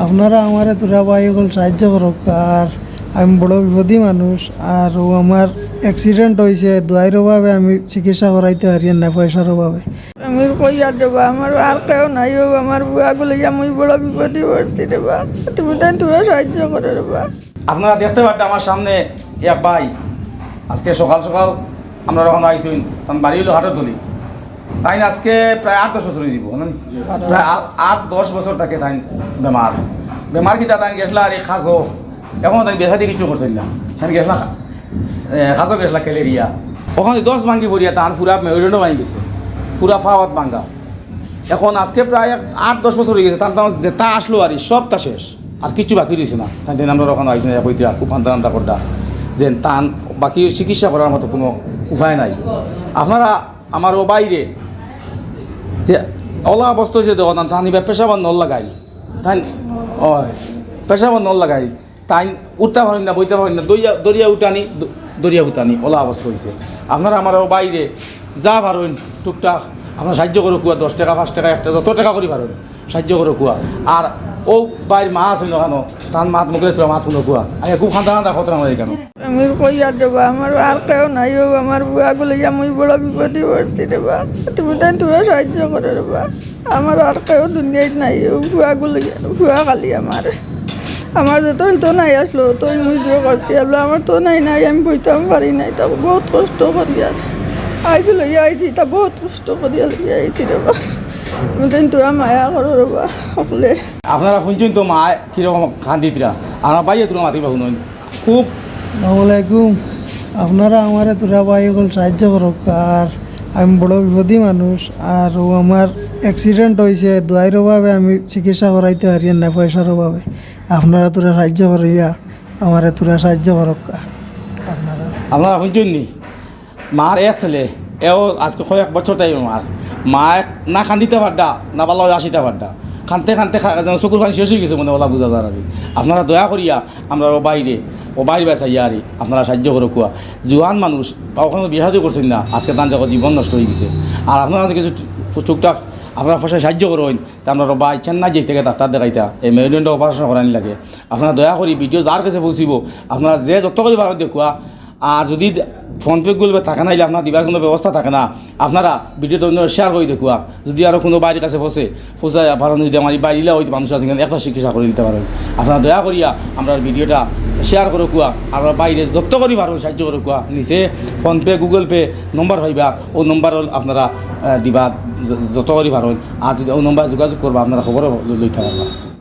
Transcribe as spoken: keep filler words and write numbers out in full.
আপনারা আমারে থুড়া ভাই অকল সাহায্য করউক্কা। আর আমি বড় বিপদী মানুষ, আর অউ আমার accident অইছে, দুয়াইর অভাবে আমি চিকিৎসা করাইতে পারিয়ার না পয়সার অভাবে। আমি কইয়ার রে বা, আমার আর কেউ নাই, অউ আমার ফুয়াগু লইয়া মুই বড় বিপদে পড়ছি রে বা। তুমি তাইন থুড়া সাহায্য করো রে বা। আপনারা দেখতে পাররা আমার সামনে এক ভাই, আজকে সকাল সকাল আমরার অখানো আইছইন, তান বাড়ি অইলো হাটতলি। তাইন আজকে প্রায় আট দশ বছর অইযিবো, না নি? প্রায় আ-, আট দশ বছর থাকি তাইন বেমার। বেমার কিতা, তাইন গেছলা আর এই কাজো, অখনো তাইন বিয়া শাদি কিচ্ছু করছইন না। তাইন গেছলা, এ, কাজো গেছলা খেলেরিয়া। অখানো দশ ভাঙ্গি পড়িয়া তান পুরা মেরুদণ্ড ভাঙ্গি গেছে, পুরা পাও আত ভাঙ্গা। অখন আজকে প্রায় এক আট দশ বছর অইগেছে, তান, তান যেতা আছলো আর কি, সবতা শেষ, আর কিচ্ছু বাকি রইছে না। তাইন, তাইন আমরার অখানো আইছইন, কইতরা খুব কান্দা কান্দা কররা, যে তান বাকি চিকিৎসা করার মতো কুনু উপায় নাই। আপনারা আমার অউ ভাইরে, যে অলা অবস্থা অইছে দেখো, তান, তান ইবা পেশাবর নল লাগাইল, তাইন, অয়, পেশাবর নল লাগাইল, তাইন উঠতা পারইন না, বইতা পারইন না, দরিয়া, দরিয়া উঠানি, দ-, দরিয়া উঠানি, অলা অবস্থা অইছে। আপনারা আমার অউ ভাইরে যা পারইন টুকটাক আপনারা সাহায্য করউক্কা, দশ টেকা, পাঁচ টেকা, এক টেকা, যত টেকা করি পারইন সাহায্য করউক্কা। আর অউ ভাইর মা আছইন অখানো, তান মাত মুখে থুড়া মাত হুনউক্কা। আইয়া খুব কান্দা কান্দা কররা আমার ইখানো। আমি কইয়ার রে বা, আমার আর কেউ নাই, অউ আমার ফুয়াগু লইয়া মুই বড় বিপদে পড়ছি রে বা। তুমি তাইন থুড়া সাহায্য করো রে বা। আমার আর কেউ দুনিয়াত নাই, অউ ফুয়াগু লইয়া, ফুয়া খালি আমার। আমার যতইন তো নাই আছলো, অতইন মুই জোর করছি, এবলা আমার তো নাই নাই, আমি বইতাম পারি নাই, তা বউত কষ্ট করিয়ার। আইজ লইয়া আইছি, তা বউত কষ্ট করিয়া লইয়া আইছি রে বা। তুমি তাইন থুড়া মায়া করো রে বা, হকলে। আপনারা হুনছইন তো মায় কিরকম কান্দিতরা, আমার ভাইয়ে থুড়া মাতিবা হুনইন। খুব আসসালামু আলাইকুম। আপনারা আমারে থুড়া ভাই অকল সাহায্য করউক্কা। আর আমি বড় বিপদী মানুষ, আর অউ আমার accident অইছে, দুয়াইর অভাবে আমি চিকিৎসা করাইতে পারিয়ার না পয়সার অভাবে। আপনারা থুড়া সাহায্য করিয়া আমারে থুড়া সাহায্য করউক্কা। আপনারা আপনারা হুনছইন নি? মার এক ছেলে, এও আজকে কয়েক বছর তাই বেমার। মা এক না কান্দিতা পাররা, না ভালা অইয়া আসিতা পাররা। কানতে কানতে খা-, যেন চকুর পানি শেষ অইগেছে মনে অলা বুঝা যার আর কি। আপনারা দয়া করিয়া আমরার অউ ভাইরে, অউ ভাইর বায় চাইয়া আর কি, আপনারা সাহায্য করউক্কা। জুয়ান মানুষ, বা অখনো বিয়া শাদি করছইন না, আজকে তান দেখো জীবন নষ্ট অইগেছে। আর আপনারা যদি কিছু টু-, টুকটাক আপনারা পয়সায় সাহায্য করইন, তে আমরার অউ ভাই চেন্নাই যাইতে গেলে ডাক্তার দেখাইতা, এই মেরুদণ্ড operation করানি লাগে। আপনারা দয়া করি video যার গেছে পৌঁছিবো, আপনারা যে যত করি পারইন দেখউক্কা, আর যদি PhonePe, Google Pay থাকে না, অইলে আপনার দিবার কুনু ব্যবস্থা থাকে না, আপনারা video টা অন্য share করি দেখউক্কা। যদি আরো কুনু ভাইর কাছে পৌঁছে, পৌঁছাইয়া পারইন, যদি আমার ই ভাইর ইলা অইতে মানুষ আছইন, একটা চিকিৎসা করি দিতা পারইন। আপনারা দয়া করিয়া আমরার video টা share করউক্কা, আমরার ভাইরে যত করি পারইন সাহায্য করউক্কা। নিচে PhonePe, Google Pay number পাইবা, অউ number অইল আপনারা, আহ, দিবা য-, যত করি পারইন। আর যদি অউ number যোগাযোগ করবা, আপনারা খবরও ল-, লইতা পারবা।